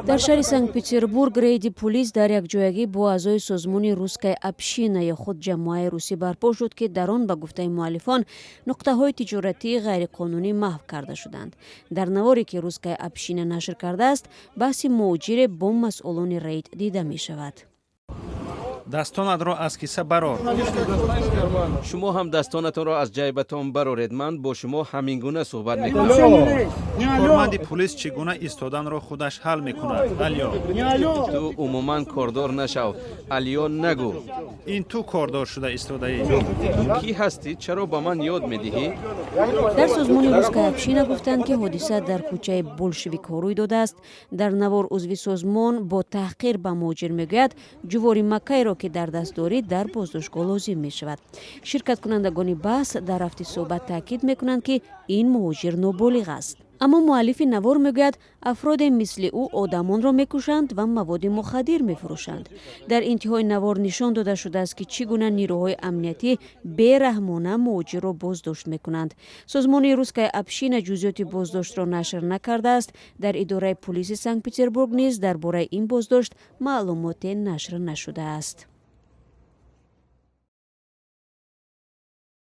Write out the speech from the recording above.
Дар шаҳри Санкт-Петербург рейди пулис дар якҷоягӣ бо аъзои созмони «Русская община» ё худ ҷамоаи русӣ барпо шуд, ки дар он, ба гуфтаи муаллифон, нуқтаҳои тиҷоратии ғайриқонунӣ маҳв карда шуданд. Дар наворе, ки «Русская община» нашр кардааст, баҳси муҳоҷире бо масъулони рейд дида мешавад. Дастонатро аз киса барор. Шумо ҳам дастонатонро аз ҷайбатон бароред. Ман бо шумо ҳамин гуна суҳбат мекунам. Корманди пулис чӣ гуна истоданро худаш ҳал мекунад. Алё. Ту умуман кордор нашав, алё нагӯ. Ин ту кордор шуда истодаӣ. Ту кӣ ҳастӣ? Чаро ба ман ёд медиҳӣ? Дар созмони «Русская община» гуфтанд, ки ҳодиса дар кӯчаи Болшевикҳо рӯй додааст. Дар навор узви созмон бо таҳқир ба муҳоҷир мегӯяд: ҷувори маккаеро, ки дар даст дорӣ, дар боздоштгоҳ лозим мешавад. Ширкаткунандагони баҳс дар рафти суҳбат таъкид мекунанд, ки ин муҳоҷир ноболиғ аст, аммо муаллифи навор мегӯяд, афроде мисли ӯ одамонро мекушанд ва маводи мухаддир мефурӯшанд. Дар интиҳои навор нишон дода шудааст, ки чӣ гуна нирӯҳои амниятӣ бераҳмона муҳоҷирро боздошт мекунанд. Созмони «Русская община» ҷузъиёти боздоштро нашр накардааст. Дар идораи пулиси Санкт Петербург низ дар бораи ин боздошт маълумоте нашр нашудааст.